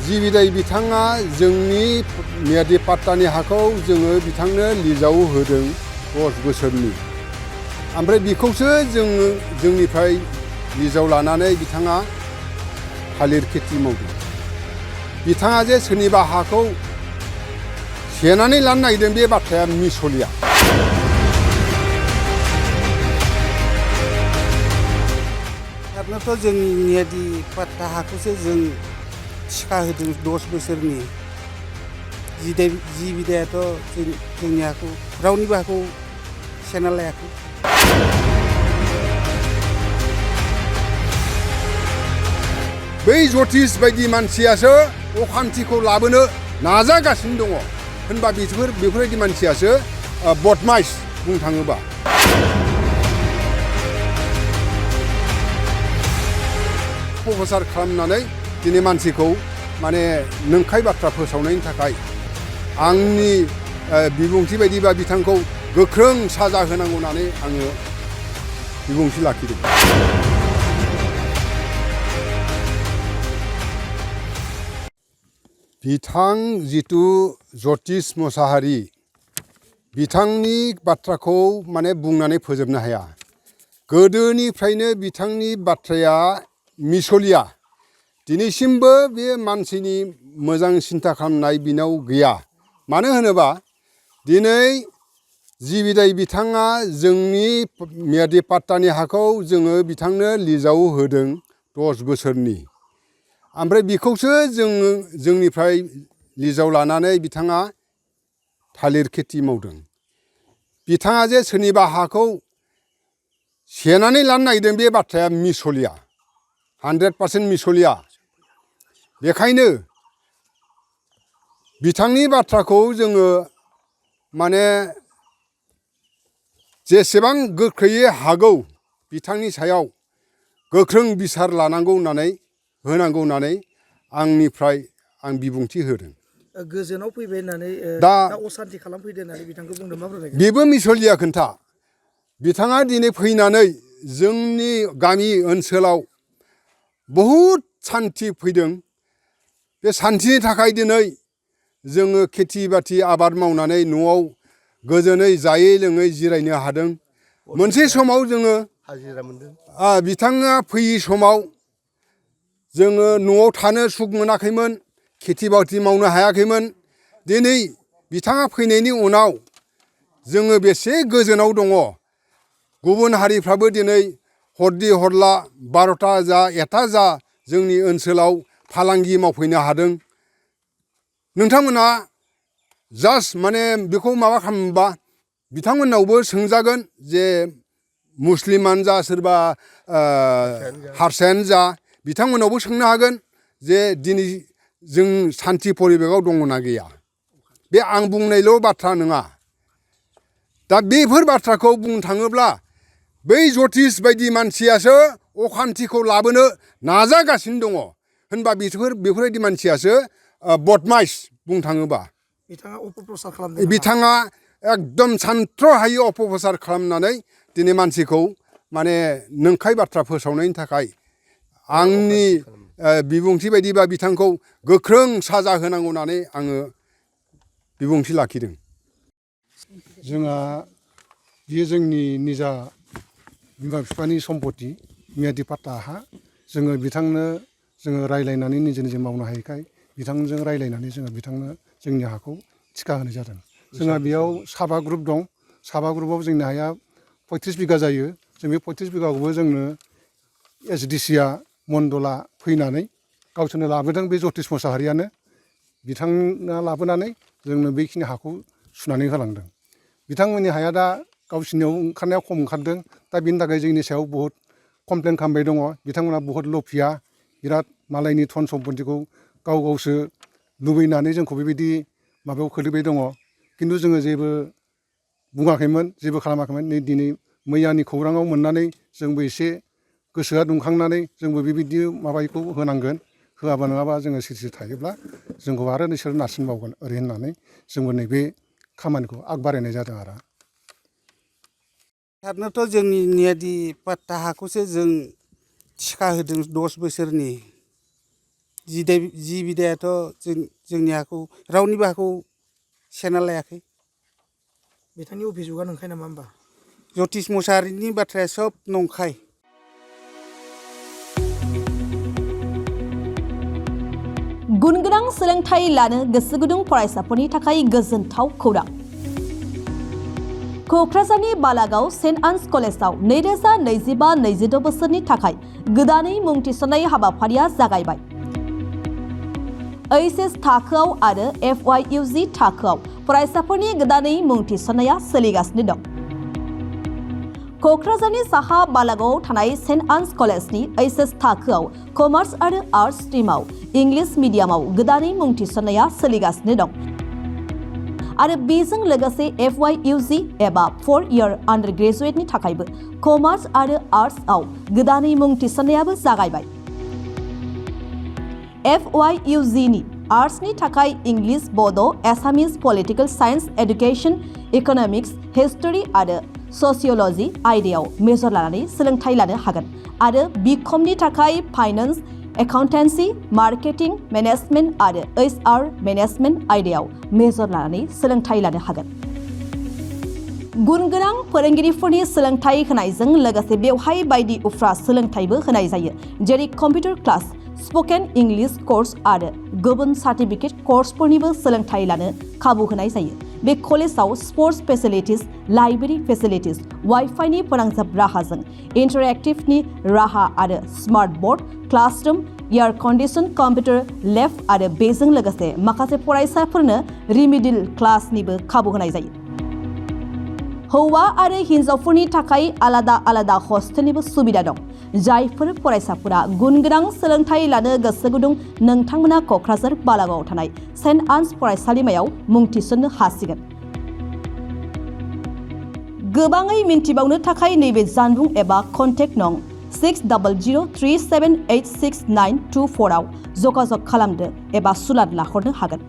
जिबिदाय बिथाङा जोंनि मियादि पाट्टानि हाखौ जोङो बिथांनो लिजाव होदों 10 बोसोरनि। ओमफ्राय बेखौसो जोङो जोंनिफ्राय लिजाव लानानै बिथाङा थालिर खेथि मावदों। बिथाङा जे सोरनिबा हाखौ सेनानै लानो नागिरदों बे बाथ्राया मिसलिया। ओरैनोथ' जोंनि मियादि पाट्टा हाखौसो जों थिखा होदों 10 बोसोरनि। जि बिदायाथ' जोंनि हाखौ रावनिबो हाखौ सेना लायाखै। बै जतिस बायदि मानसियासो अखान्थिखौ लाबोनो नाजागासिनो दङ। होनबा बेफोरबायदि मानसियासो बदमाइस बुंनो थाङोबा। प्रफेसार खालामनानै दिनै मानसिखौ माने नंखाय बाथ्रा फोसावनायनि थाखाय आंनि बिबुंथि बायदिबा बिथांखौ गोख्रों साजा होनांगौ होननानै आङो बिबुंथि लाखिदों। बिथां जितु जतिस मोसाहारि बिथांनि बाथ्राखौ माने बुंनानै फोजोबनो हाया। गोदोनिफ्रायनो बिथांनि बाथ्राया मिसलिया। दिनैसिमबो बे मानसिनि मोजां सिन्था खालामनाय बिनाव गैया। मानो होनोबा दिनै जिबिदाय बिथाङा जोंनि मियादि पाट्टानि हाखौ जोङो बिथांनो लिजाव होदों 10 बोसोरनि। ओमफ्राय बेखौसो जोंनिफ्राय लिजाव लानानै बिथाङा थालिर खेथि मावदों। बिथाङा जे सोरनिबा हाखौ सेनानै लानो नागिरदों बे बाथ्राया मिसलिया। 100% मिसलिया। बेखायनो बिथांनि बाथ्राखौ जोङो माने जेसेबां गोख्रैयै हागौ बिथांनि सायाव गोख्रों बिसार लानांगौ होनांगौ होननानै आं बिबुंथि होदों। गोजोनाव फैबाय होननानै दा असान्थि खालामफैदो होननानै बिथांखौ बुंदों मा फोरमायगोन? बेबो मिसलिया खोन्था। बिथाङा दिनै फैनानै जोंनि गामि ओनसोलाव बहुद सान्थि फैदों। बे सान्थिनि थाखाय दिनै जोङो खेथि बाथि आबाद मावनानै न'आव गोजोनै जायै लोङै जिरायनो हादों। मोनसे समाव जोङो हाजिरा मोनदों। बिथाङा फैयि समाव जोङो न'आव थानो सुख मोनाखैमोन। खेथि बाथि मावनो हायाखैमोन। दिनै बिथाङा फैनायनि उनाव जोङो बेसे गोजोनाव दङ। गुबुन हारिफ्राबो दिनै हरदि हरला 12टा जा 1टा जा जोंनि ओनसोलाव फालांगि मावफैनो हादों। नोंथांमोना जास्ट माने बेखौ माबा खालामोबा बिथांमोननावबो सोंजागोन जे मुस्लिमानो जा सोरबा हारसायानो जा बिथांमोनावबो सोंनो हागोन जे दिनै जों सान्थि परिबेकआव दङना गैया। बे आं बुंनायल' बाथ्रा नङा। दा बेफोर बाथ्राखौ बुंनो थाङोब्ला बै जतिस बायदि मानसियासो अखान्थिखौ लाबोनो नाजागासिनो दङ। होनबा बेफोरबायदि मानसियासो बदमाइस बुंनो थाङोबा। बिथाङा अपप्रचार खालामदों नामा? बिथाङा एकदम सानथ्र'हायै अपप्रचार खालामनानै दिनै मानसिखौ माने नंखाय बाथ्रा फोसावनायनि थाखाय आंनि बिबुंथि बायदिबा बिथांखौ गोख्रों साजा होनांगौ होननानै आङो बिबुंथि लाखिदों। जोंहा बियो जोंनि निजा बिमा बिफानि सम्पति मियादि पाट्टा हा। जोङो बिथांनो जोङो रायज्लायनानै निजे मावनो हायैखाय बिथांजों रायज्लायनानै जोङो बिथांनो जोंनि हाखौ थिखा होनाय जादों। जोंहा बेयाव साबा ग्रुप दं। साबा ग्रुपआव जोंनि हाया 35 बिगा जायो। जों बे 35 बिगाखौबो जोंनो एसडिसिआ मण्डला फैनानै गावसोरनो लाबोदों। बे जतिस मोसाहारियानो बिथाङा लाबोनानै जोंनो बेखिनि हाखौ सुनानै होलांदों। बिथांमोननि हाया दा गावसिनियाव ओंखारनाया खम ओंखारदों। दा बिनि थाखाय जोंनि सायाव बहुद कमप्लेन खालामबाय दङ। बिथांमोना बहुद लफिया बिराद मालायनि धन सम्पतिखौ गावसो लुबैनानै जोंखौ बेबायदि माबायाव खोलैबाय दङ। खिन्थु जोङो जेबो बुङाखैमोन, जेबो खालामाखैमोन। नै दिनै मैयानि खौराङाव मोननानै जोंबो एसे गोसोआ दुंखांनानै जोंबो बेबायदि माबाखौ होनांगोन। होआबा नङाबा जोङो सिरि थायोब्ला जोंखौ आरो नोंसोर नारसिनबावगोन ओरै होननानै जोंबो नैबे खामानिखौ आग बारायनाय जादों आरो। ओरैनोथ' जोंनि मियादि पाट्टा हाखौसो जों थिखा होदों 10 बोसोरनि। जि बिदायाथ' जोंनि हाखौ रावनिबो हाखौ सेना लायाखै। बिथांनि अभिजुगा नंखाय नामा होमबा? जतिस मुसाहारिनि बाथ्राया सब नंखाय। गुनगोनां सोलोंथाइ लानो गोसो गुदुं फरायसाफोरनि थाखाय गोजोनथाव खौरां। क'क्राझारनि बालागाव सेन्ट आन्स कलेजाव 2025-26 बोसोरनि थाखाय गोदानै मुं थिसननाय हाबाफारिया जागायबाय। HS थाखोआव आरो FYUG थाखोआव फरायसाफोरनि गोदानै मुं थिसननाया सोलिगासिनो दं। क'क्राझारनि साहा बालागावआव थानाय सेन्ट आन्स कलेजनि HS थाखोआव कमार्स आरो आर्ट्स स्ट्रिमाव इंलिश मिडियामाव गोदानै मुं थिसननाया सोलिगासिनो दं। आरो बेजों लोगोसे FYUG एबा 4 इयार आन्डार ग्रेजुएटनि थाखायबो कमार्स आरो आर्ट्सआव गोदानै मुं थिसननायाबो जागायबाय। FYUGनि आर्ट्सनि थाखाय English, Bodo', Assamese, political science, education, economics, history आरो ससिय'लजि आयदायाव मेजर लानानै सोलोंथाइ लानो हागोन आरो BComनि थाखाय फाइनेन्स, एकाउन्टेन्सि, मार्केटिं, मेनेजमेन्ट आरो HR मेनेजमेन्ट आयदायाव मेजर लानानै सोलोंथाइ लानो हागोन। गुनगोनां फोरोंगिरिफोरनि सोलोंथाइ होनायजों लोगोसे बेवहाय बायदि उफ्रा सोलोंथाइबो होनाय जायो, जेरै computer class, spoken English course आरो गुबुन सार्टिफिकेट कर्सफोरनिबो सोलोंथाइ लानो खाबु होनाय जायो। बे कलेजाव स्पर्ट्स फेसिलिटिज, लाइब्रेरि फेसिलिटिज, वाइफाइनि फोनांजाब राहाजों इन्टारेक्टिभनि राहा आरो smart board, classroom, air condition computer lab आरो बेजों लोगोसे माखासे फरायसाफोरनो रिमिडिल क्लासनिबो खाबु होनाय जायो। हौवा आरो हिन्जावफोरनि थाखाय आलादा आलादा हस्टेलनिबो सुबिदा दं। जायफोर फरायसाफोरा गुनगोनां सोलोंथाइ लानो गोसो गुदुं नोंथांमोना क'क्राझार बालागावआव थानाय सेन्ट आन्स फरायसालिमायाव मुं थिसननो हासिगोन। गोबाङै मिन्थिबावनो थाखाय नैबे जानबुं एबा कन्टेक्ट नं 6003786924 आव जगाजग खालामदो एबा सुलाद लाहरनो हागोन।